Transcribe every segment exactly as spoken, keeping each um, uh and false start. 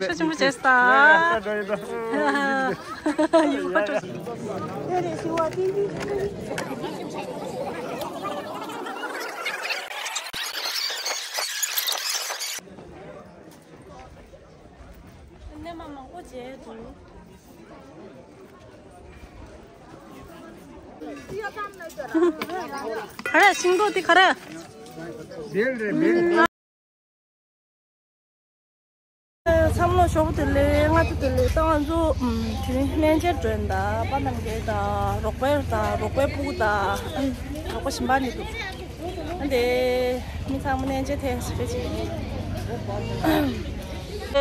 ཆོས་ཆེན་པོ་བྱས་སོང་། ཡུལ་ཁ་ཆོས། གནས་མ་མང་པོ་མཇལ་འདུག་ག་རེ་ཤིང་ཏོག་འདི་ག་རེ། བེལ་རེད་བེལ། འཚམས་ལོ་ཞོགས་པ་དེ་ལས་སྔ་དྲོ་དེ་ལས་ད་ང་ཚོ་དེ་རིང་གནས་མཇལ་འགྲོ་ཡིན་ད། པ་ནམ་རྒྱལ་དང་རོགས་པའི་དང་རོགས་པའི་སྤུ་གུ་དང་རོགས་པ་གཞན་པ་ནི་འདུག་ཨ་འདི་མི་ཚང་མ་གནས་མཇལ་ཐེངས་སུ་རེ་བྱེད།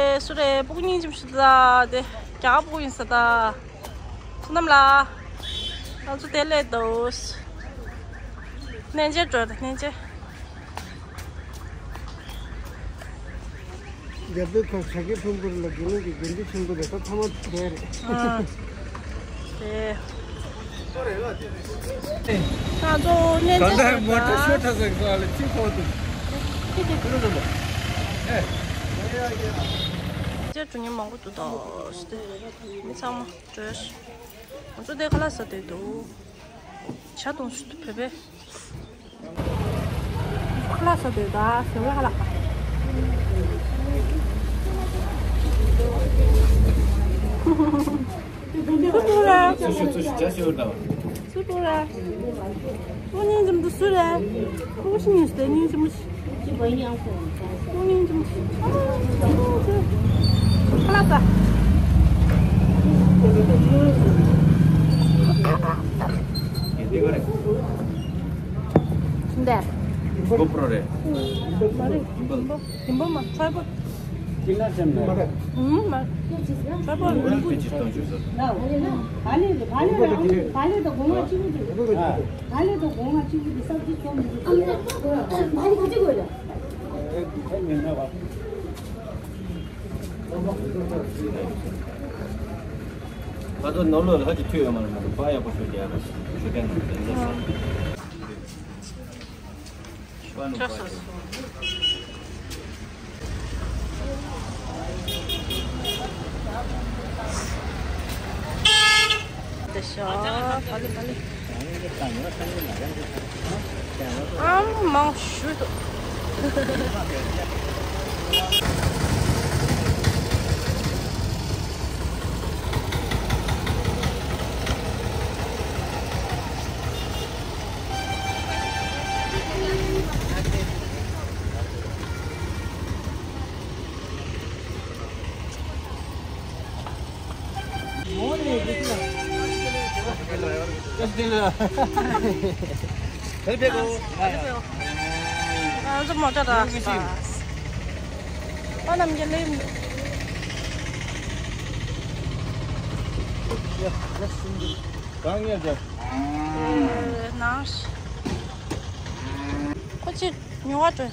ཨེ་སུ་རེད། སྤུ་གུ་སྙིང་རྗེ་མོ་ཞིག་འདུག་ད། དེ་རྒྱ་གར་སྤུ་གུ་ཡིན་ས་ད། བསོད་ནམས་ལགས། ང་ཚོ་དེ་ལས་འདུག་གནས་མཇལ་འགྲོ་ད་གནས་མཇལ། རྒྱ་བོད་ཁམས་བྱ་རྒོད་ཕུང་པོ་ལ་དགེ་སློང་གི་དགེ་འདུན་ཆེན་པོ་རེད། ད་ཐ་མ་དེ་རེད། ཨ། དེ། ང་ཚོ་གནས་མཇལ་ད་ལྟ་མོ་ཊ་ཤོར་ཐལ་ཟེར་གི་ལ་ཅི་ཁོ་ཐུག་ཅི་ཅི་ཅི་ལ་ལ། ཨེ། ཅེ་འགྲོ་མཁན་མང་པོ་འདུག་ད་མི་ཚང་མ་འགྲོ། ང་ཚོ་དེ་ཁ་ལག་ཟ་འདོད་འདུག་ཇ་དང་ཆུ་བོད་པའི། ཁ་ལག་ཟ་འདོད་ད་ཟ་བའི་ཁ་ལག་སུ་འདུག་ར། སུ་ཞིག་སུ་ཞིག་ཇ་ཤོར་དང་། སུ་འདུག་ར། ཨོ་སྙིང་རྗེ་མོ་འདུག་སུ་རེད། ཨོ་ཤི་ཉིན་སྟེ་སྙིང་རྗེ་མོ་ཞིག་ཨོ་སྙིང་རྗེ་མོ་ཞིག་ཨ་སྙིང་རྗེ་མོ་ཞིག་ཁ་ལག་ཟ། འདི་ག་རེད། འདི་གོ་པྲོ་རེད། མ་རེད། ཐིམ་པ་མ་ཁྲོས་པོ། ཅི་ན་ཅམ་ན། ཨུམ་མ། ཁྲོས་པོ་རེད། ཁྲོས་པོ་རེད། ཕི་ཅི་སྟོན་ཅུ་སོ། ན་འོ་ཡ་ན། བ་ལེ་བ་ལེ་ར་བ་ལེ་དང་སྒོ་ང་གཅིག་པུ་འདུག་བ་ལེ་དང་སྒོ་ང་གཅིག་པུ་འདུག་སབ་ཅི་ཚོམ་འདུག་བ་ལེ་ག་ཅི་དགོས་ར། ཨེ་མི་ན་བ། ཁ་ཚོ་ནོར་ལོ་ལ་ཧ་ཅི་ཐུ་ཡོད་མ་རེད། མ་རེད། པ་ཡག་པོ་ཞུ་རྒྱ་ར་ཞུ་ཀན་ནོ་ཏན་ཏན་ས། ཆགས་སོང་། དེ་ཤ་བ་ལི་བ་ལི། ཨམ་མང་ཞུ་དོ། ང་ཚོ་མོ་ཊ་རག་སོང་། ཨ་ནམ་རྒྱལ་ལེ། གང་ཡང་རྒྱབ། ནང་། ཁོ་ཅི་ཉོ་བ་འགྲོ།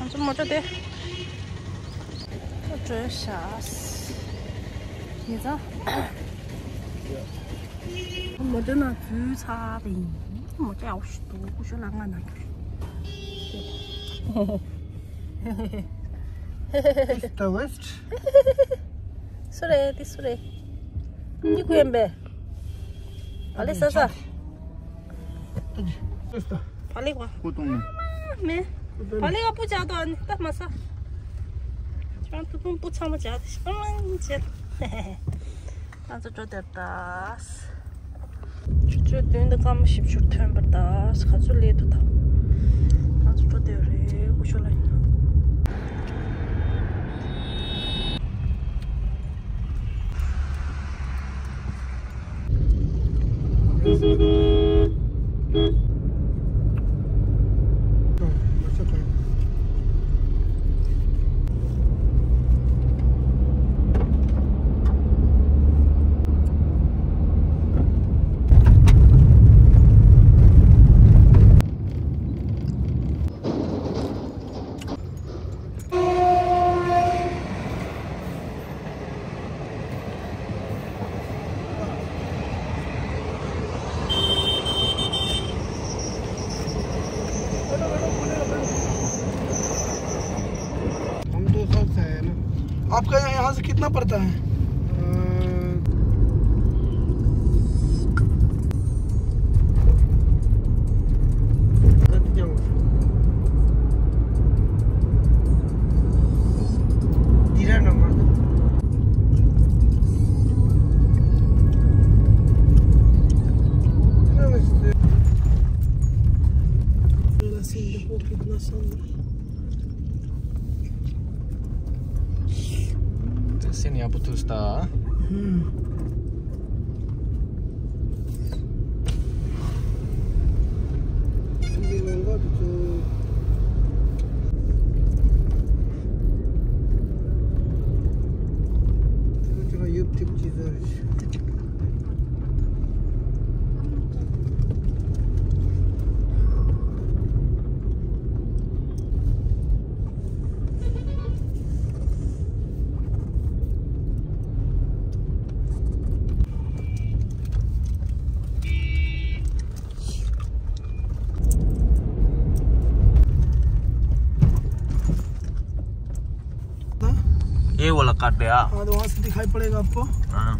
ང་ཚོ་མོ་ཊ་དེ། ཁོ་འགྲོ་ཤག་ཉི་ཚང་། མོ་ཊ་ནང་འཛུལ་ཚར་བ་ཡིན། མོ་ཊ་ཡག་པོ་ཞིག་འདུག་སྐུ་ཞབས་ལགས་ང་ནང་གི། The West། སུ་རེད། འདི་སུ་རེད། འདི་ཀུན་པས། བ་ལི་ས་ས། བ་ལི་བ། ཀུ་ཏུང་མེ། མེ། བ་ལི་བ་སྤུ་བྱ་དོ་ནི་ད་མ་ས། ཁྱོད་ཏུ་ཕུང་སྤུ་ཚང་མ་བྱ་དེ་ཤང་ལང་བྱེད། ང་ཚོ་འགྲོ་དེར་ད། ཆུ་ཚོད་བདུན་དང་སྐར་མ་བཞི་བཅུ་ཐོན་པར་ད་ག་ཚོད་ལས་འདུག་ད། ང་ཚོ་འགྲོ་དེར་རེད་སྐུ་ཞབས་ལགས་ཡིན་ན། आपका यहाँ, यहाँ से कितना पड़ता है? སེམས་ཡག་པོ་ཐུག་སྟ། ये वाला काट दे, हाँ। हाँ, तो वहाँ से दिखाई पड़ेगा आपको। हाँ।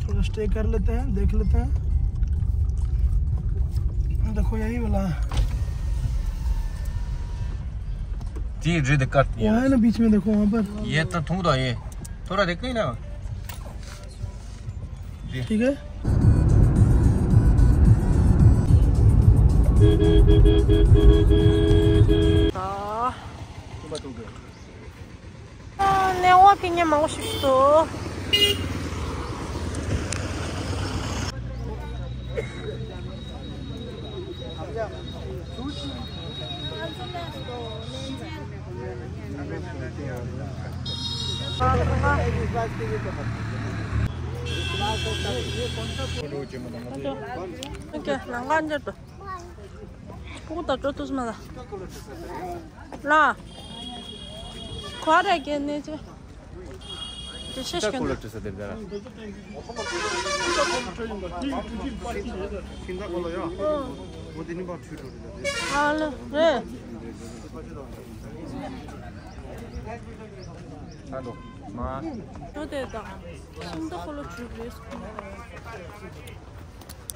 थोड़ा स्टे कर लेते हैं, देख लेते हैं। देखो, यही वाला है। जी, जी, दिक्कत नहीं वो है। है ना बीच में, देखो वहाँ पर। ये तो थूक दो, ये। थोड़ा देख नहीं ना। जी। ठीक है। ལེགས་པོ་ཕྱི་ཉིན་མང་པོ་ཞིག་འདུག་ལང་ཀ་འཇར་དུ། སྤུ་གུ་དང་འགྲོ་ཐུབ་མ་ལ། ལ། ཁོ་ར་གེ་ནེ་ཅེ། ཅེ་ཤེས་ཀྱང་། ཨ་ལ་རེ། ཨ་ལོ། མ། ཁྱོད་དེ་དང་། ཤིང་རྟ་འཁོར་ལོ་བྲུས་རེད་གསུངས།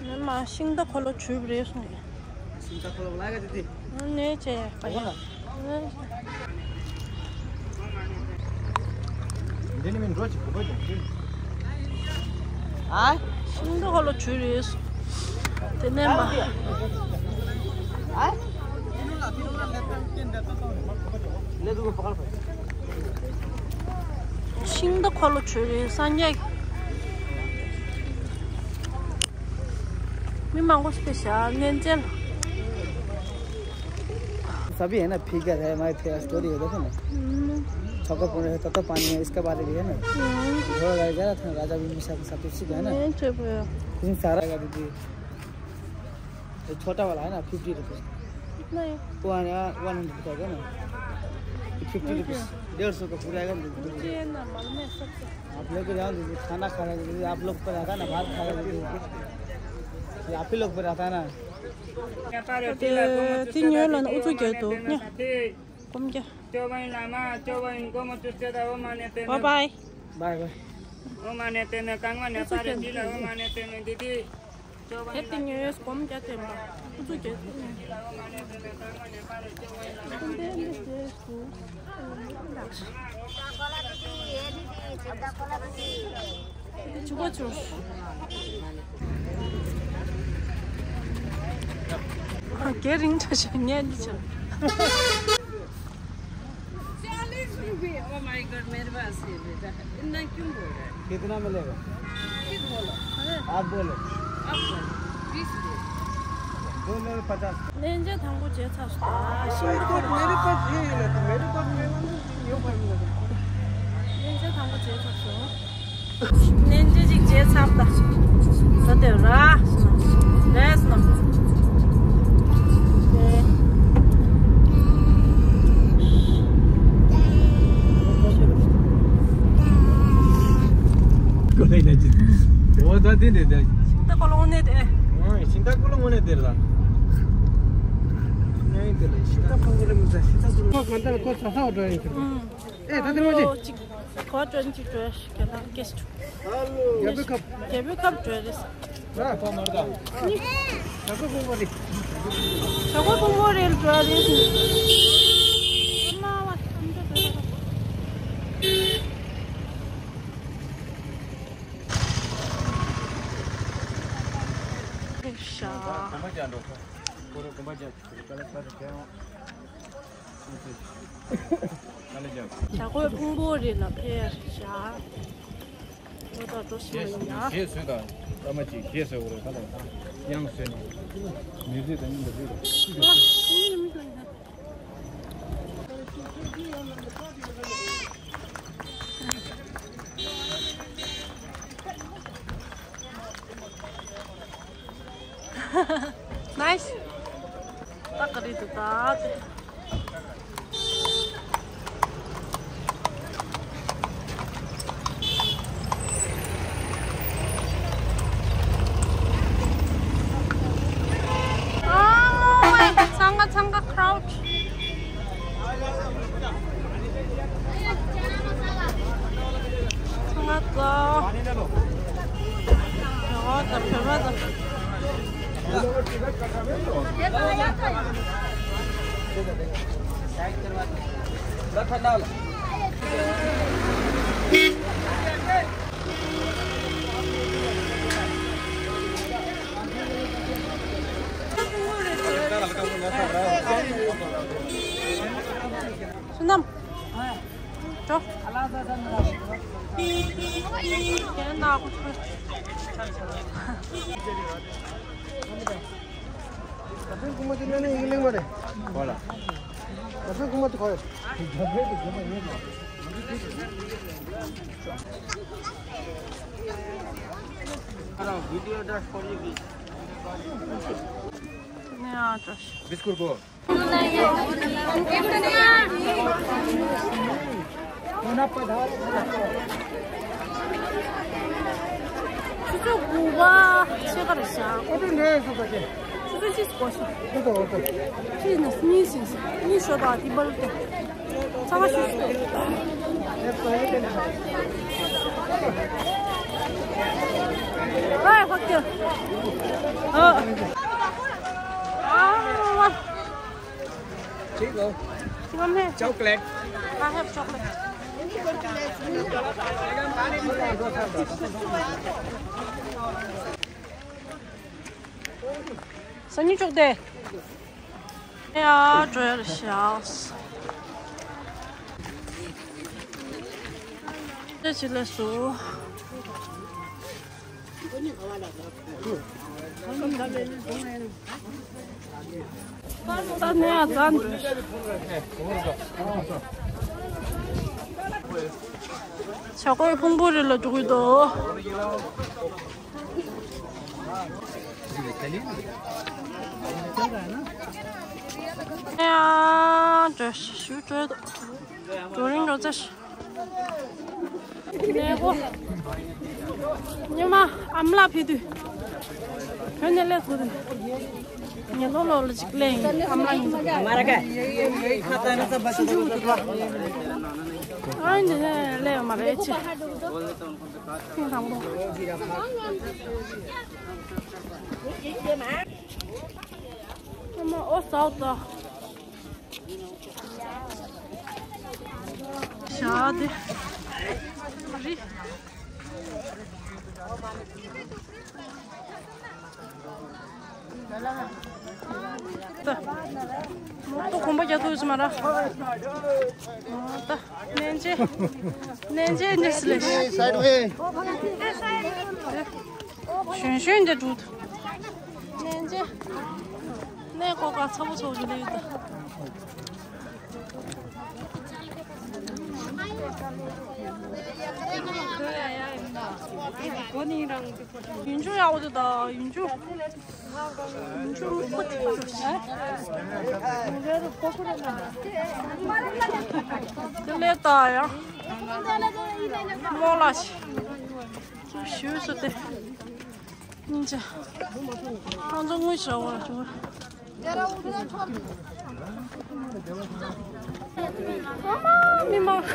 ནས་མ་ཤིང་རྟ་འཁོར་ལོ་བྲུས་རེད་གསུངས། ཤིང་རྟ་འཁོར་ལོ་ལ་ག་དེ་དེ། ནས་བྱས་པ་ཡིན། འདི་ནི་མིན་འགྲོ་ཅིག་གོ་པ་ཀྱང་ཤིང་། ཨ། ཤིང་རྟ་འཁོར་ལོ་བྲུས་རེད་གསུངས། དེ་ནས་མ། ཨ། ཤིང་རྟ་འཁོར་ལོ་བྲུས་རེད་སངས་རྒྱས། མི་མང་པོ་ཞིག་བཞག་གནས་མཇལ། सभी है ना, फिगर है, मैं फिर स्टोरी है, देखो ना। हम्म। चौका पुनः है, तत्व पानी है, इसके बारे में है ना। हम्म। घोड़ा गाड़ी जा रहा था, राजा भी मिसा के साथ उसी का है ना। नहीं, चुप रहो। लेकिन सारा का दीदी। ये छोटा वाला है ना, फिफ्टी रुपीज। कितना है? वो है ना, वन हंड्रेड का है ना। Fifty rupees. डेढ़ सौ का पूरा आएगा ना। मुझे है ना, मालूम है सबसे। आप लोग जाओ दीदी, खाना खाना दीदी, आप लोग पर रहता है ना, भात खाना दीदी। ये आप ही लोग पर रहता है ना। དེ་དེ་ཉོས་ལ་ནི་ཨུ་ཚུགས་རྒྱག་འདུག་ཉོ། སྐོམ་རྒྱག Bye bye. Bye bye. དེ་དེ་ཉོས་སྐོམ་རྒྱག་དེ་མ་ཨུ་ཚུགས་རྒྱག་འདུག་ཉོ། ཆུ་བ་ཆུ། ཨ། སྒེར་རིང་ཆ་ཤ་ཉལ་ཆ། चालीस रुपये। Oh my God, मेरे पास है बेटा। इतना क्यों बोल रहा है? कितना मिलेगा? ठीक बोलो। आप बोलो। आप बोलो। बीस दे। दो में पचास। ལན་ཇེ་དང་པོ་བྱས་ཚར་སོང་། ཤིང་ཏོག་ཁོ་ལོ། मेरे पास ये है ना, मेरे पास ये वाला नहीं, ये वाला नहीं। ལན་ཇེ་དང་པོ་བྱས་ཚར་སོང་། ལན་ཇེ་ཅིག་བྱས་ཚར་ད། ད་དེ་ར་སོང་། རེད་སོང་། དེ། ཀོ་ལེ་ན་ཅི། འོ་ད་དེ་འདྲ་ད། ཤིང་ཏོག་ཁོ་ལོ་དངོས་གནས་དེ། ཨ། ཤིང་ཏོག་ཁོ་ལོ་དངོས་གནས་དེ་རེད་ད། ངའི་དེ་ལ་ཤིང་ཏོག་ཁོ་ལོ་མི་ད། ཤིང་ཏོག་ཁོ་ལོ་ག་འདྲ་ཁོ་ཚ་ཚ་འགྲོ་ཡིན་ཁྱོད། ཨ། ཨེ་ད་དེ་རོ་ཅི། གོ་ཊ་ཊི་ཊི་ཊུ་ཁྱེད་རང་ཀེ་སི་ཊི། རྒྱལ་པོའི་ཁབ། རྒྱལ་པོའི་ཁབ་ཊི་རི་སི་ཊི། ལ་གོ་མར་ད། ཞག་པོ་ཕུང་པོ་རི། ཞག་པོ་ཕུང་པོ་རི་ཊུ་རི་སི་ཊི། ཞག་པོ་ཕུང་པོ་རི་ལ་ཕེབས་ཤག་འོ་ད་འགྲོ་ཤི་མ་ཡིན་ཡ། གཞས་བཟོས་དང་། ཨ་མ་ཅིག་གཞས་བཟོས་བར་ཁ་ལ་དབྱངས་བཟོས་ནས་མིའུ་ཟིག་དང་མཉམ་དུ་བཟོས་དང་། Nice. ད་ག་རེ་འདུག་ད། ཨ་མོ་ཨེ། ཚང་ཀ་ཚང་ཀ་ཁྲའུ་ཌི། ང་ཚོ་ཡོང་ད་བོད་པ་ཚོ། བསོད་ནམས། འགྲོ། ཁྱེད་ནག་པོ་ཚོ། ད་ཕན་ཀུ་མ་དེ་ནས་ཡིན་གླེང་མ་རེད། གོ་ལ། ད་ཕན་ཀུ་མ་དེ་གོ་ཡོད། ཨ་རང་བི་ཌི་ཡོ་ཌ་ཕོར་ཡི་གི། ནེ་ཨ་ཏྲ། བི་སི་ཀུར་གོ། ཆུ་ཚོད་དགུ་པ་ཕྱེད་ཀ་རེད་ཤག་ཨོ་ཏོ་འདྲ་ཡོད་སོང་ཙང་ཆེ། ཆུ་ཚོད་གཅིག་འགོར་ཤག་ཨོ་ཏོ་ཨོ་ཏོ། ཁྱེད་ནས་གཉིས་ཕྱིན་ཤག་གཉིས་ཤོག་དང་དེ་འབར་ཏེ། ཚང་མ་ཤུ་ཤུ། ཨ་ཧོ་ཀེ། ཨ། ཨ། ठीक हो। Come here। Chocolate। I have chocolate। སང་ཉིན་ཅོག་དེ། ཡ་འགྲོ་ཡ་རེད་ཤག་དེ་ཅི་ལས་སུ། ད་ནས་ཡང་ཙམ་ཞོགས་ཀས་ཕུང་པོ་རི་ལ་འགྲོ་གི་འདུག་ཡང་འགྲོ་ཞུ་འགྲོ་འདུག་འགྲོ་རིང་འགྲོ་ཚར། ནས་གོ། ཉི་མ་ཨ་མ་ལགས་ཕེབས་དུས། བོད་ནས་སླེབས་ཐུབ་དུས། ངས་ལོ་ལོ་ལ་ཅིག་སླེབས་ཡིན་ཨ་མ་ལགས་ཡིན་ཙང་། མ་ར་ཀ། ཨ་འདི་ནས་སླེབས་ཡོད་མ་རེད་ཅེས། ཐེངས་དང་པོ། ཨ་མ་ཨོ་ཟའོ་ད། ཞག་དེ། རི། ད། ཏོ་གོམ་པ་རྒྱག་ཐུབ་ས་མ་ར། ད། ནན་ཅེ། ནན་ཅེ་ནེ་སི་ལེ། Sideways། ཞོན་ཞོན་དེ་འགྲོ་ཐུབ། ནན་ཅེ། ནས་ཀོ་ཀ་ཚ་པོ་ཚོ་གི་ལེ་ཡོད་ད། ཡུན་ཆུ་ཡག་པོ་འདུག་ད་ཡུན་ཆུ། ཡུན་ཆུ་རུ་པོ་ཐིག་པོ་ཞེ། དེ་ལས་ད་ཡང་མོ་ལ་ཞེ་ཞུ་སུ་དེ། སྙིང་རྗེ། ཁང་ཚོ་དངུལ་ཞེ་བ་ཞུ། ཨ་མ་མི་མང་།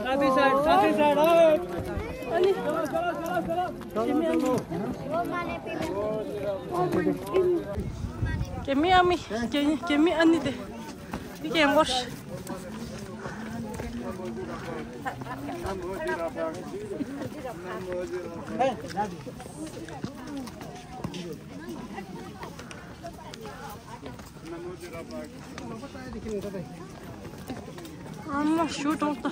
साथी साइड, साथी साइड, आओ। अनि चलो, चलो, चलो, चलो। केमी आमी, के-, केमी अनि दे। केमी गोश। आमा, shoot होता।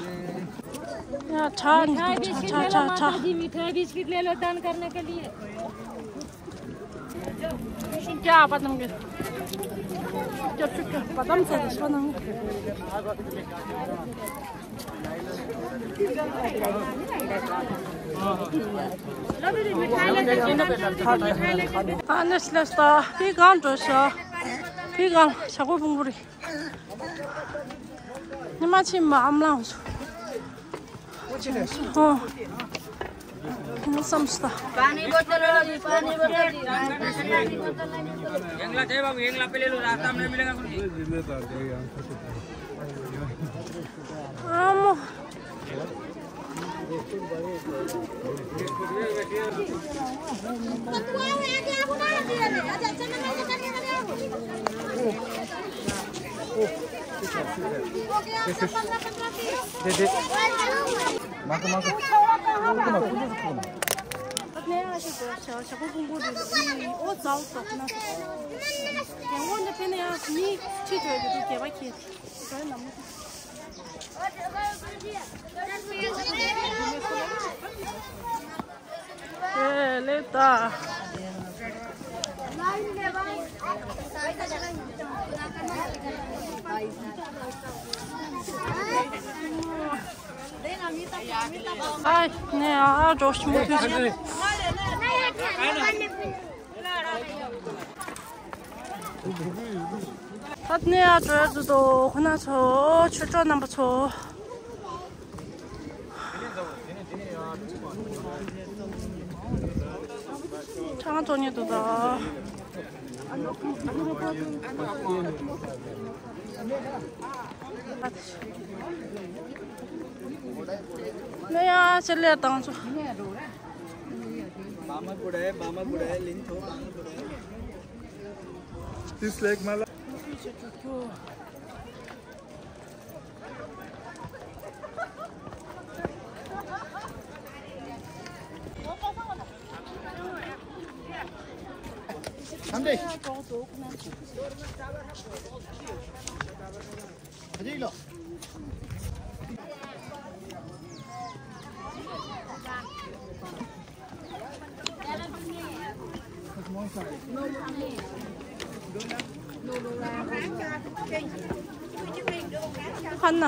या, छा, छा, छा, छा, छा। मिठाई बिस्किट ले लो दान करने के लिए। क्या पता मुझे। क्या, क्या, क्या पता मुझे, इसको ना। ཨ་ནེ་སི་ལེ་སི་ད་ཕི་གང་འགྲོ་ཤག་ཕི་གང་ཞག་པོ་ཕུང་པོ་རེད། ཉི་མ་ཕྱི་མ་ཨམ་ལང་སོ། ཨོ། ཉི་མ་བསམ་སོ་ད། पानी बोतल लो जी, पानी बोतल। यंगला दे बाबू, यंगला पे ले लो, रास्ता में नहीं मिलेगा कुछ। ཨ་མོ། ཨེ་ལེ་ད། ཨའི་ནེ་ཨ་འགྲོ་ཤི་མོ་དུས་ཚོད། ད་ནས་ཡར་འགྲོ་ཡ་འདུག་དོ། ཁོ་ན་ཚོ་ཆོས་གྲོགས་རྣམ་པ་ཚོ། ཁྲང་ཚོ་ཉེ་འདུག་དོ། ནས་ཡར་ཕྱི་ལས་བཏང་ཚོ། बामा गुड़ा है, बामा गुड़ा है, लिंग थो बामा गुड़ा है। तीस लाख माला। ཧན་ན།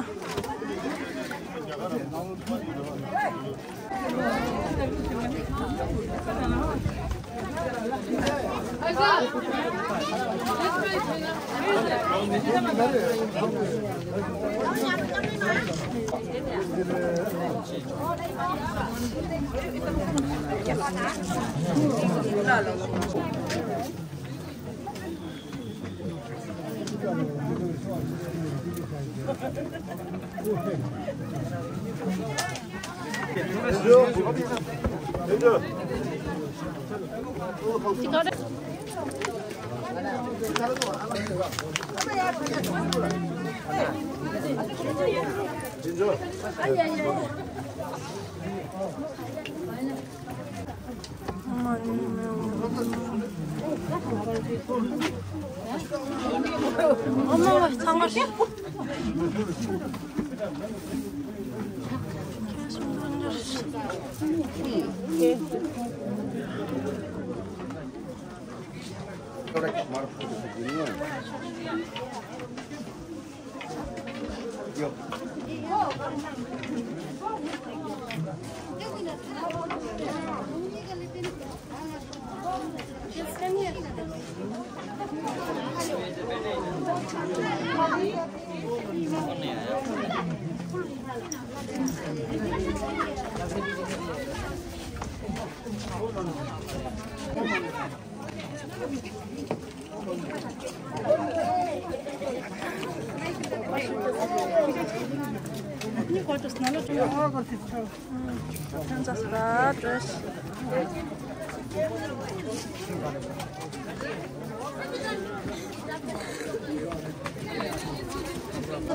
ད་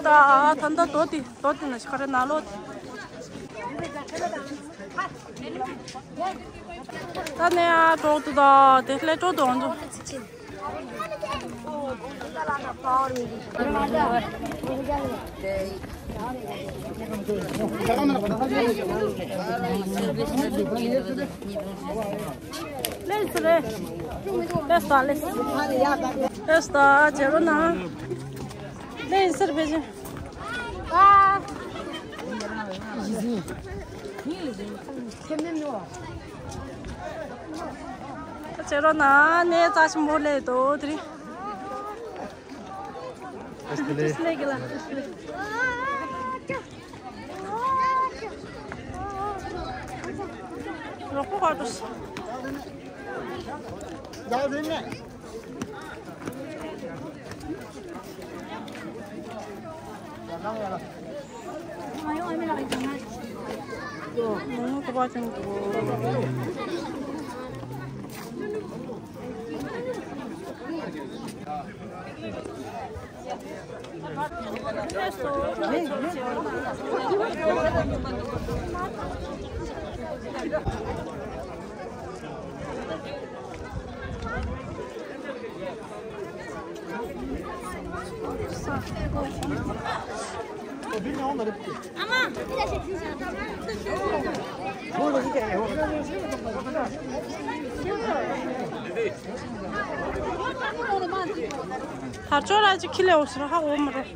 ད་ད་དོ་དེ་དོ་དེ་ན་ཤ་ར་ན་ལོ། ད་ནས་ཨ་ཏོག་ཏུ་ད་དེ་ལས་ཏོག་ཏུ་འོང་ཚོ། ལེས་རེད། ལེས་ད་ལེས། ལེས་ད་ཇེ་རོ་ན། ལེས་ཟེར་བེ་ཅིན། ཨ། ཁྱེད་རང་ན་ནས་རྩ་ཆེན་པོ་ལས་དོ་དེ་རིང་། ཨེ་སི་ལེ། ཨེ་སི་ལེ་གི་ལ། རོགས་པ་ཧོ་ཏོ། ཡག་ཟིན་ནས། ཕར་ཕྱོགས་ལ་ཅིག་ཁྱི་ལས་འོ་ཟེར་ཧ་འོ་མ་རེད།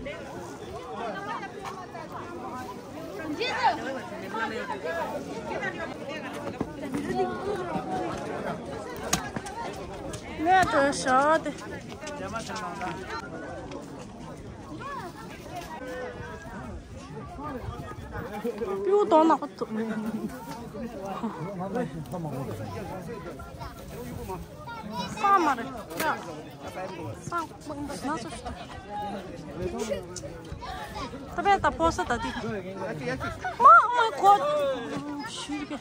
ངས་འགྲོ་ཞོག་སྟེ། པིའུ་དོང་ནག་པོ་འདུག་ས་མ་རེད། ས་མ་ན་སོ་ཞིག་ད་པས་ད་ཕོ་ས་ད་དི། མ་མ་གོ་ཞུ་གི།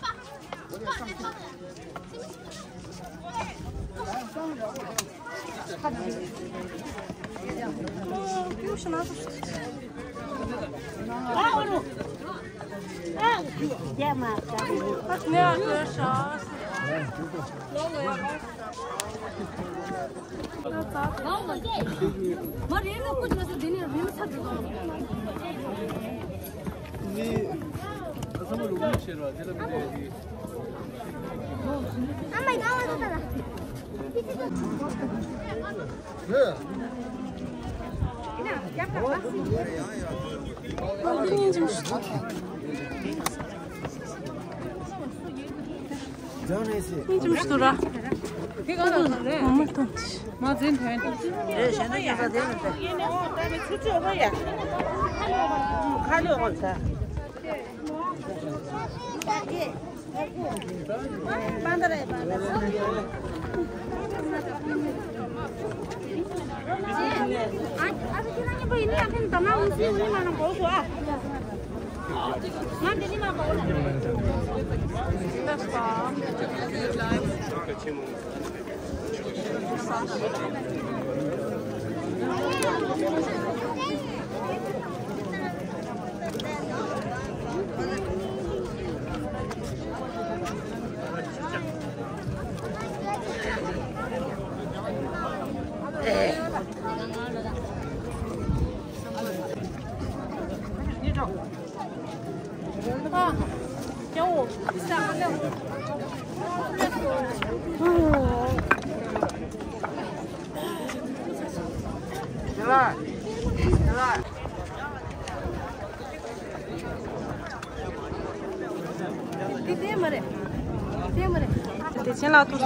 དེ་ཆེན་ལ་ཐུག་ད།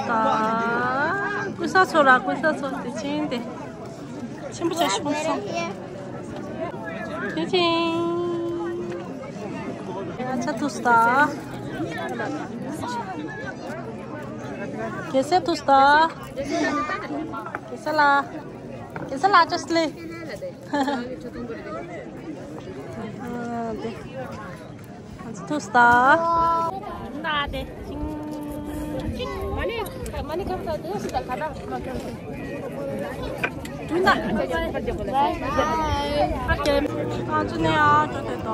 ཀུ་ས་ཚོ་ར་ཀུ་ས་ཚོ་དེ་ཆེན་དེ། ཆེན་པོ་ཆ་ཞིག་ཁུངས་སོང་། ཅིང་ཅིང་། ཡ་ཆ་ཐུག་སྟ། གེ་སར་ཐུགས་ད། གེ་སར་ལ། གེ་སར་ལ་ཅོས་ལེ། ཨ་དེ། ང་ཚོ་ཐུགས་ད། ད་དེ། ཅིང་། ཅིང་། མ་ཎི། མ་ཎི་ཁབ་ད་དེ་ཞིག་ད་ཁ་ད་མ་ཁབ། དུང་ད། ཧ་ཀེ། ང་ཚོ་ནས་ཨ་ཅོ་དེ་ད།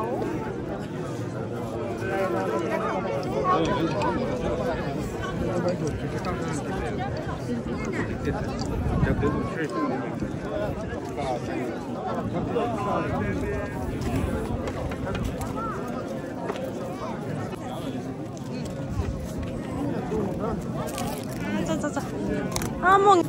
ཨ་མོ། དེ་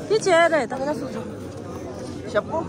བྱས་རེད་ད་ག་སུ་ཚོ། ཞབས་པོ།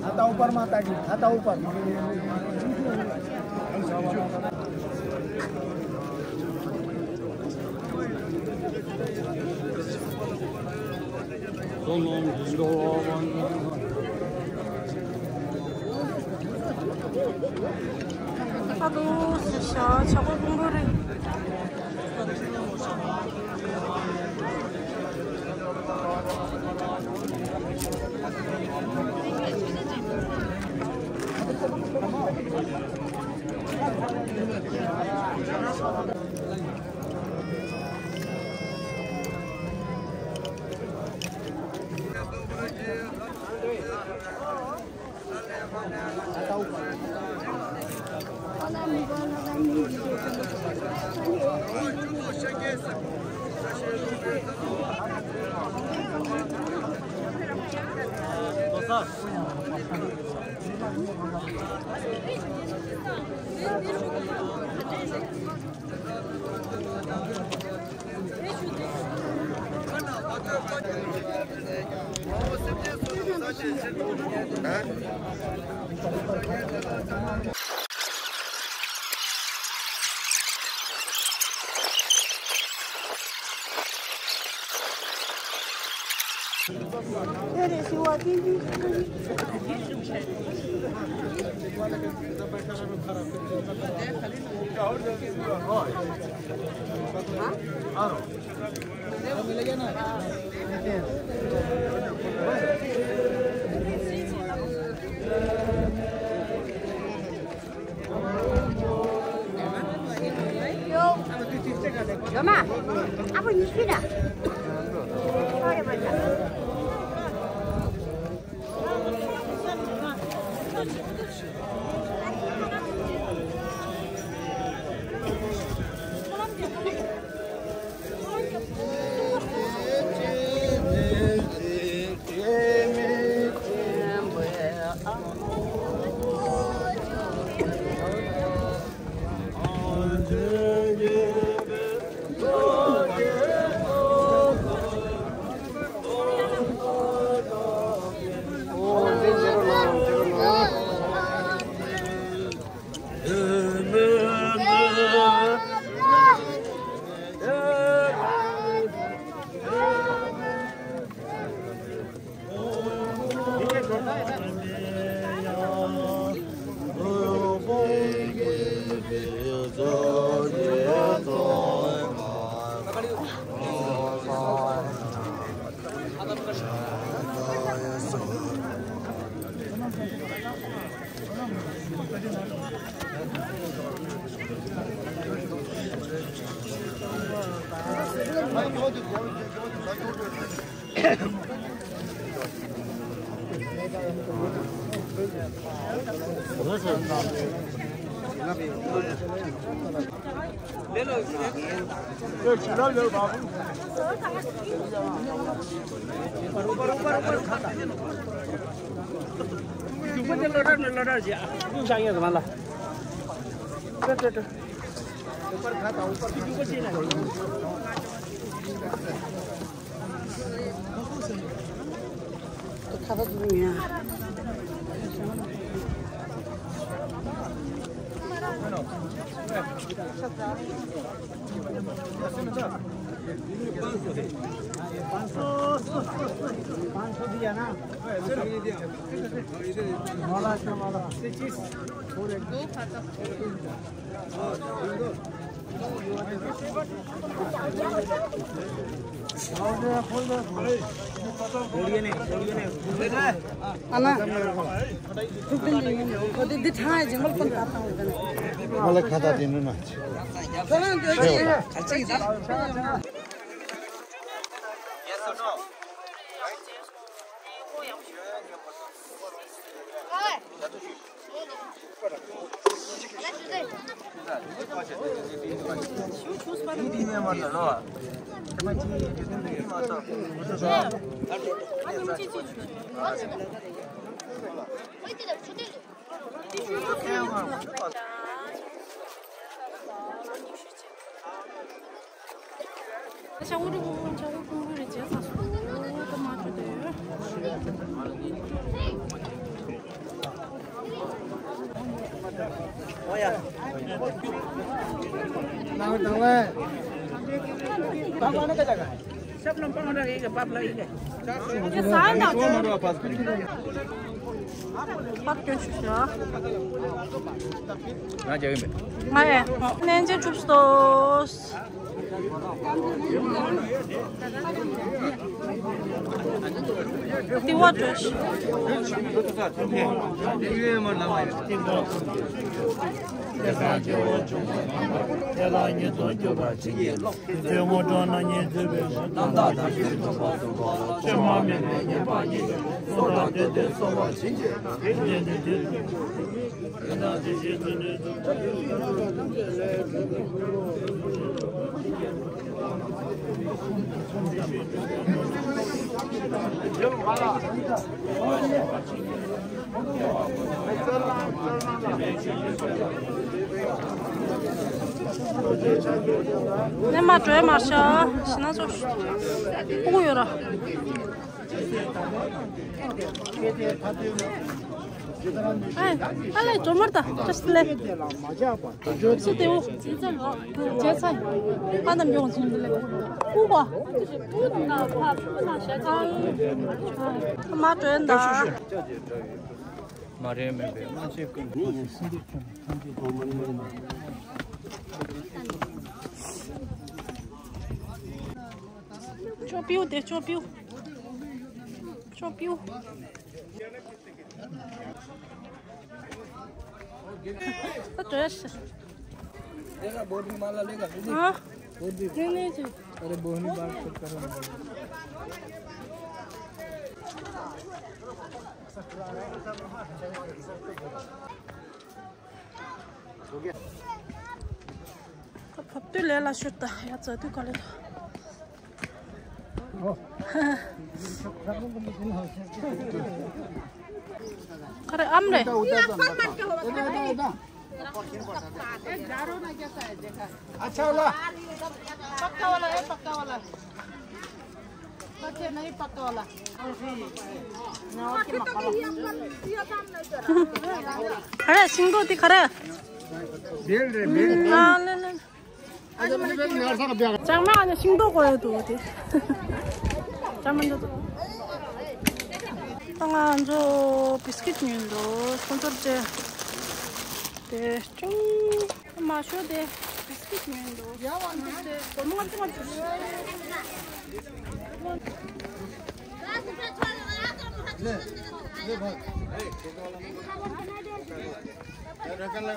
हाथ ऊपर माता जी, हाथ ऊपर। ཨ་ལོ་ཟེར་ཤག་ཆག་པ་ཕུང་པོ་རེད། ཡོ་མ། ཨ་ཕོ་ཉི་ཤུ་ར། ཁྱོད་རེ་མ་ཆ། ནས་མ་བྲོས་མ་ཤ་ཤི་ན་ཚོ་ཕུ་གུ་ཡོད་ར། ཨ་ལེ་ཇོ་མར་ད་ཅི་སི་ལེ། སུ་དེའུ། ཇེ་ཚ། ཨ་ནམ་ཡོང་ཅིན་ལེ། ཨུ་བ། མ་དྲོན་ད། མ་རེད་མེད་པས། ཅོ་པིའུ་དེ་ཅོ་པིའུ། ཅོ་པིའུ། तो ड्रेस। लेगा, बोर्ड भी माला लेगा, दीदी? हाँ। बोर्ड भी। नहीं, नहीं, जी। अरे, बोहनी बात तो करो ना। ཕབ་དུས་ལས་ལ་ཤོར་ད་ཡ་ཙ་དུས་ག་ལེ། ཁ་རེ་ཨམ་རེ། अच्छा वाला। पक्का वाला है, पक्का वाला। अच्छा, नहीं पक्का वाला। अरे सिंगो दिखा रहा है। बेल रे, बेल। हाँ, ले, ले। ཅང་མ་ཨ་ནི་ཤིང་ཏོག་གོ་ཡོད་དོ་དེ། ཅང་མ་འདུག་ད་ང་ཚོ་བིས་ཀིཊ་ཉོས་འདུག་སྤོན་སར་བྱས། དེ་ཅུང་མ་ཤོར་དེ་བིས་ཀིཊ་ཉོས་འདུག་སྒོར་མོ་ལྔ་བཅུ་ལྔ་བཅུ།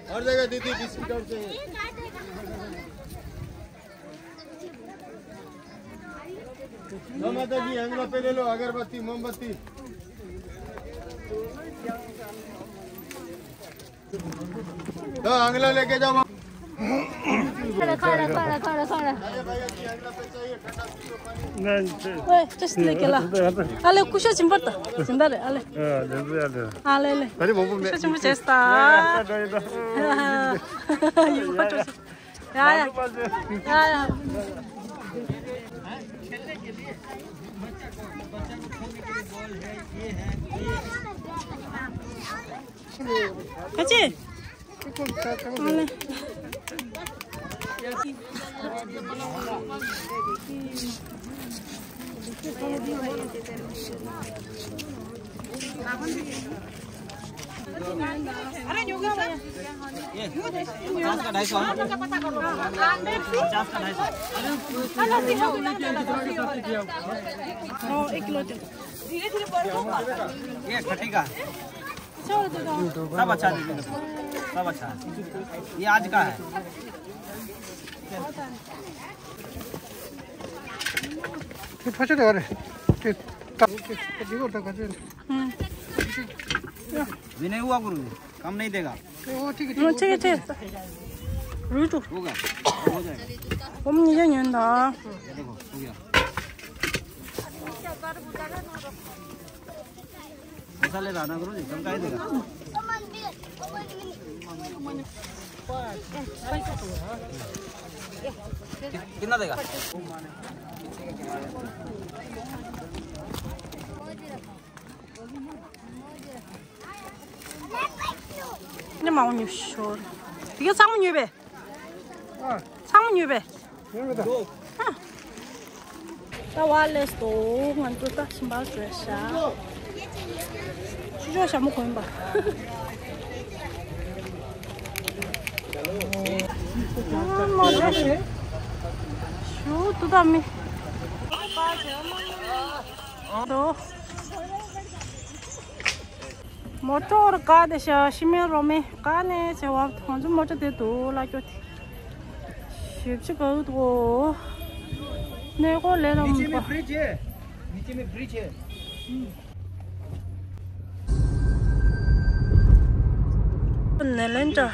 हर जगह दीदी बिस्किट और चाहिए। लो माता जी, अंगला पे ले लो, अगरबत्ती, मोमबत्ती। लो, अंगला लेके जाओ। खड़ा, खड़ा, खड़ा, खड़ा, खड़ा। ओए, चश्मे लेके ला। अले, कुछ चिंबर ता, चिंदा रे, अले। अले, अले। अरे, बाबू, कुछ चिंबर चेस्ता। या, या। या, या। कच्चे? अरे, न्यू गया। पचास का ढाई सौ। पचास का ढाई सौ। हाँ, एक किलो दे। ये खट्टी का। सब अच्छा दे दो। सब अच्छा। ये आज का है। ये फंसे तो आ रहे। ये ता-, ये को ता-, हम्म। विनय हुआ गुरु, कम नहीं देगा। वो ठीक है, ठीक है, ठीक है। रुई तो। होगा, हो जाएगा। हम नहीं जाएंगे ना। ये देखो, हो गया। पैसा ले रहा ना गुरु जी, कम काहे देगा? कितना देगा? ནི་མང་ཉུང་ཤོར། དེ་ག་ཚང་མ་ཉོས་པས། ཚང་མ་ཉོས་པས། ད་བ་ལས་ཏོ་ང་ཚོ་ད་ཤིང་པར་བཟོས་ཤག་ཤུ་ཤོ་ཞྭ་མོ་གོན་པ། ཞུ་ཏུ་ད་མི། ཏོ། མོ་ཊ་ག་དེ་ཤ་ཤི་མེ་རོ་མེ་ག་ནས་བྱེ་བ་ང་ཚོ་མོ་ཊ་དེ་དུ་ལ་སྐྱོ་དེ། ཞིབ་ཅི་ག་དུ་གནས་སྐོར་ལས་ལ་नीचे མི་में པ། ब्रिज है। नीचे में ब्रिज है। ནེ་ལེན་ཏྲ་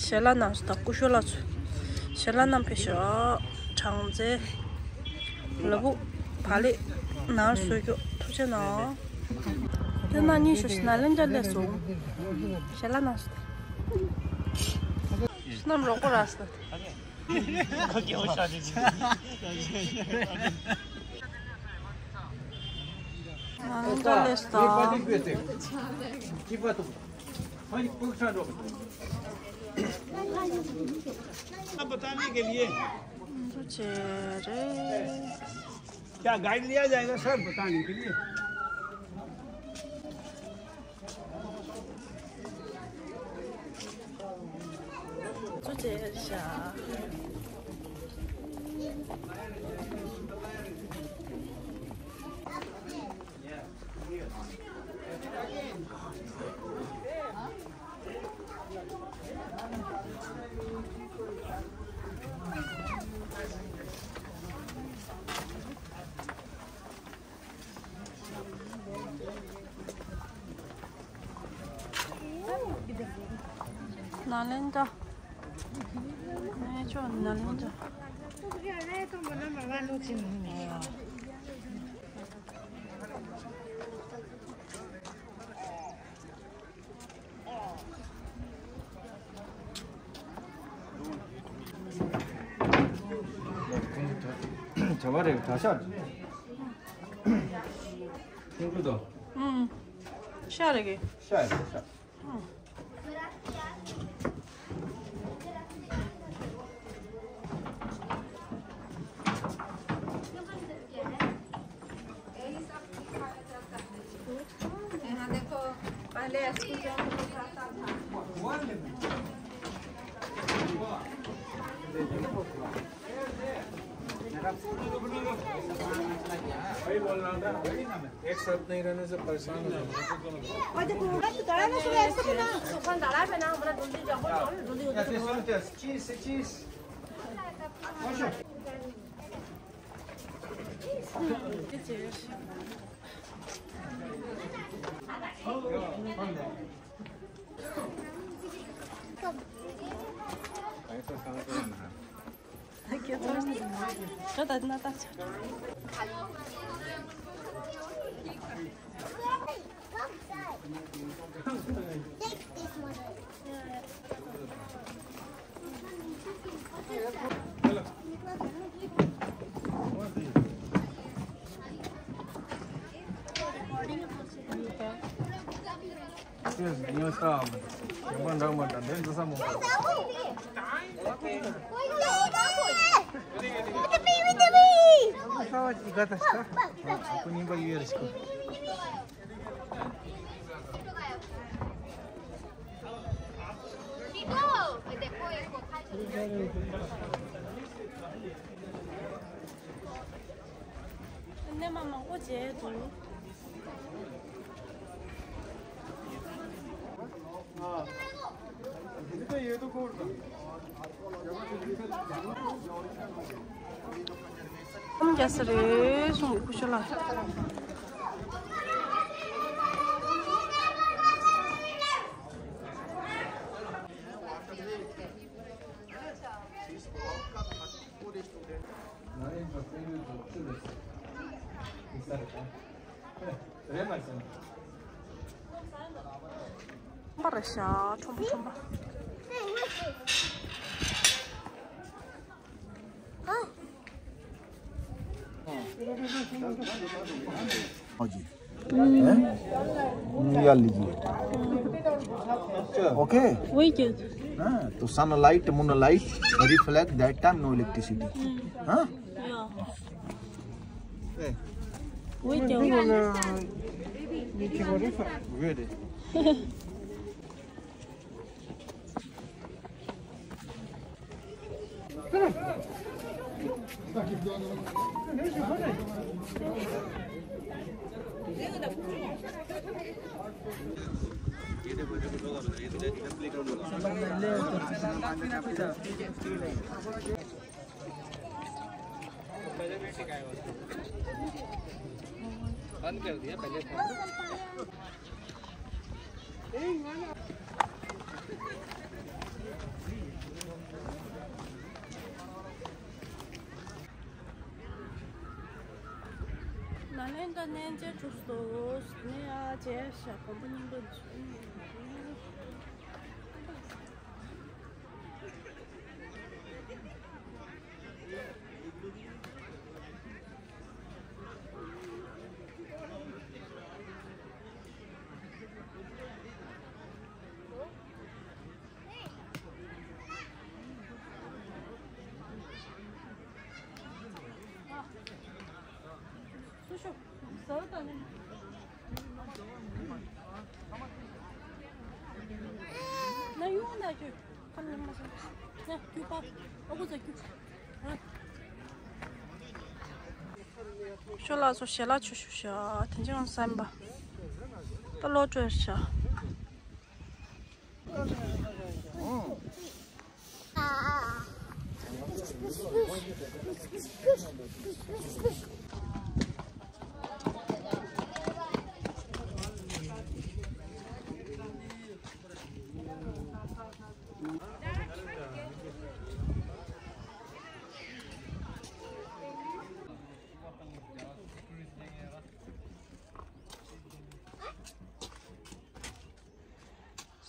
ཞལ་ལག་གནང་སོང་། ད་སྐུ་ཞབས་ལགས་ཚོས་ཞལ་ལག་གནང་ཕེབས་ཤག་གྲངས་རྩེ། ལ་བུ་བག་ལེབ་ནར་སོས་རྒྱུ་ཐུགས་རྗེ་གནང་། དེ་ན་གཉིས་ཤོག་ཤིག་ན་ལེན་འདྲ་ལས་སོང་། ཞལ་ལག་གནང་སོང་། ཤིག་ནམ་རོགས་པོ་རག་སོང་། ཁ་སྐྱེ་བོ་ཤ་ཅིག་ཅིག་ང་ཚོ་ལས་ད། बताने के लिए। ཚོ་ཆེ་རེད། क्या गाइड लिया जाएगा सर बताने के लिए? ཚོ་ཆེ་ཤ། ནཱ་ལེནྡྲ། ནས་ཆོ་ནཱ་ལེནྡྲ། བྱ་བ་རེད་ད་ཤག་ཁྱེད་ཀྱི་དོ། ཨུམ། ཤ་རེད་གི། ཤ་རེད་ཤ། ཨུམ། एक साथ नहीं रहने से परेशान हो जाते हैं। चीज से चीज। ནས་མ་མང་པོ་བྱས་འདུག་ཁམས་རྒྱ་ས་རེད་གསུང་གི་སྐུ་ཞབས་ལགས། ཁྲོམ་པ་རེད་ཤག་ཁྲོམ་པ་ཁྲོམ་པ། हाँ जी। हैं? ये लीजिए। ओके। वही क्या? हाँ, तो sunlight, moonlight, reflect, that time no electricity. हाँ? या। वही क्या? नीचे को रिफ-, वेट। बंद कर दिया पहले। ནཱ་ལེནྡྲ་གནས་མཇལ་གྲུབ་སོང་། ནས་ཨ་ཅེ་ཤ་གོམ་པ་རྙིང་པ་འདི། ཤོ་ལགས་སོ་ཞལ་ལག་མཆོད་ཞུ་ཤག་དེ་ཅི་ཡང་བསམ་པ། ད་ལོག་འགྲོ་ཡ་ཤག་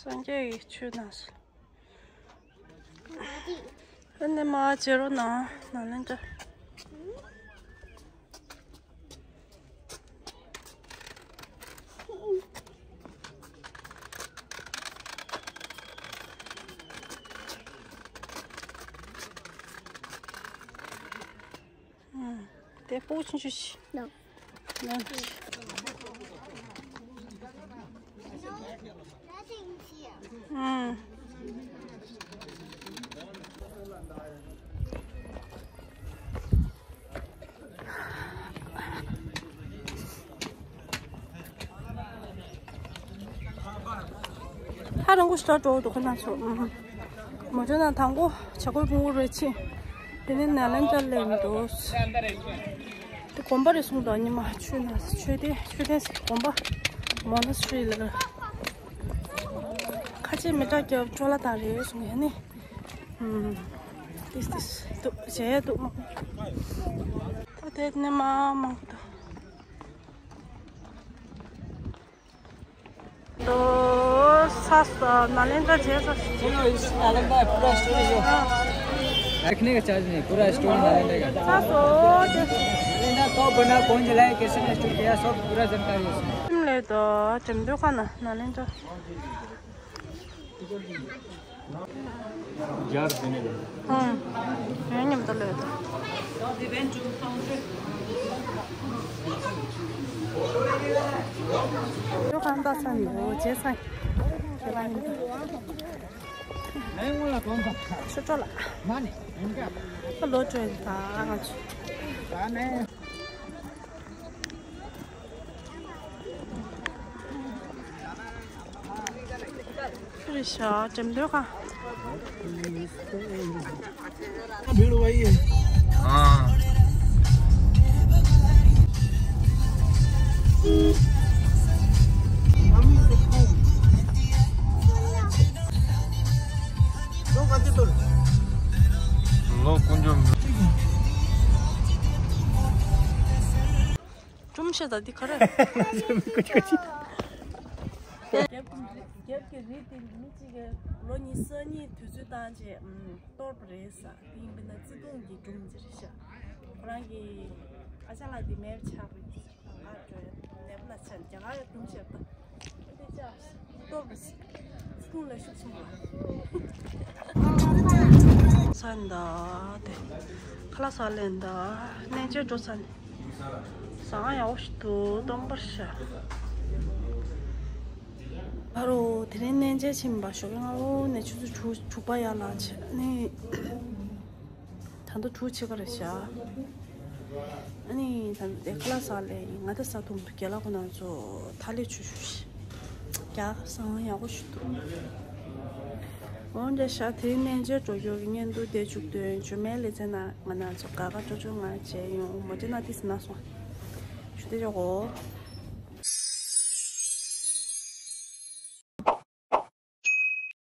སངས་རྒྱས་ཀྱི་ཆོས་གནང་སོང་། ཨ་ནི་མ་བྱེད་རོགས་གནང་། ནང་ལེན་འདྲ། དེ་སྤུ་ཆུང་ཆུང་ཞིག་ནོ། ནོ། ཨང་། ཧ་རང་གོ་ཤ་འགྲོ་འདུག་ཁོ་ན་ཚོ། མོ་ཊ་ནང་དང་པོ་བྱ་རྒོད་ཕུང་པོ་རེ་ཕྱིན། དེ་ནས་ནཱ་ལེནྡྲ་སླེབས་འདུག་དེ་དགོན་པ་རེད་གསུངས་འདུག་ཉི་མ་ཆོས་ན་ཆོས་སྡེ་ཆོས་སྡེ་ཟེར་དགོན་པ། མོ་ན་སི་ཊི་རི་ལ། ཁ་ཆེ་མི་དྲག་རྒྱབ་ཅོ་ལ་དང་རེད་གསུངས་ཡ་ནི། ཨུམ། ཏིས་ཏིས་འདུག་བྱས་འདུག་མ། ད་དེ་ནས་མ་མང་པོ་འདུག तो सास नालंदा जे सास। पूरा इस नालंदा है, पूरा स्टोरी जो। हाँ। रखने का चार्ज नहीं, पूरा स्टोरी नालंदा का। सास हो जे। नालंदा कब बना, कौन जलाया, कैसे ने स्टोरी किया, सब पूरा जानकारी है इसमें। तुम ले तो, तुम दो खाना, नालंदा। ཡར་འདི་ནས་ལ། ཧུང་། ཡོན་མཉམ་དུ་ལོས་དང་། ཡོ་གང་ལྟ་ས་ནི་འོ་བྱེད་ས་ཁྱེད་རང་ཡིན། ནས་སྔོན་ལ་གོང་ས། ཆུ་ཁྲོད་ལ། མ་ནི་ཡིན་ཀ་ད་ལོ་བྲོས་ད་ང་ཚོ། ད་ནས། ཁྱོད་རེད་ཤག་འགྲེམས་སྟོན་ཁང་། भीड़ वही है। हाँ। ལོ་དཀོན་མཆོག། སྒྲུང་བཤད་ད་འདི་ག་རེ། རྒྱབ་ཀྱི་རི་རྒྱབ་ཀྱི་རི་དེ་མི་གཅིག་གིས་ལོ་ཉི་ཤུ་རྩ་གཉིས་དུས་ཚོད་བཏང་རྗེས་གཏོར་བ་རེད་ཟེར། དེ་ཡིན་པས་ན་བརྩེ་དུང་གི་སྒྲུང་ཅིག་རེད་ཤག་ཁོ་རང་གི་ཨ་ཅག་ལགས་དེ་མེད་པ་ཆགས་པ་ཡིན། རྒྱ་གར་འགྲོ་ཡ་ནད་པ་ལ་ཆ་ནས་རྒྱ་གར་ཡ་སྒྲུང་བཤད་ད། ས་འདི་དེ་ཁ་ལག་ཟ་ལེན་ད་གནས་མཇལ་འགྲོ་ས་ནི་ཟ་ཁང་ཡག་པོ་ཞིག་འདུག་སྟོང་པར་ཤ། ཨ་རོ་དེ་རིང་གནས་མཇལ་ཕྱིན་པ་ཞོགས་ཀས་སྔ་པོ་ནས་ཆུ་ཚོད་དྲུག་དྲུག་པ་ཡར་ལངས་བྱས་ནི། ད་དུང་དྲུག་ཕྱེད་ཀ་རེད་ཤག་ཨ་ནི་ད་དེ་ཁ་ལག་ཟ་ལེ་ཡིན། ང་ད་ཟ་འཐུང་འདུག་རྒན་ལགས་ཁོ་ན་ཚོ་ཐ་ལེ་ཆུ་ཞུ་ཞིག་རྒྱ་ས་ཡག་པོ་ཞིག་འདུག་འོན་ཏེ་ཤག་དེའི་གནས་མཇལ་འགྲོ་རྒྱུ་གི་བརྙན་ཐུང་དེ་མཇུག་སྡོད། མཇུག་མའི་ལེ་ཚན་ན་ང་ན་ཚོ་དགའ་དགའ་སྤྲོ་སྤྲོ་ང་མཇལ་ཡོང་། མོ་ཅེ་ན་ཏིས་ན་སོང་ཞུ་དེ་ཡོག་གོ།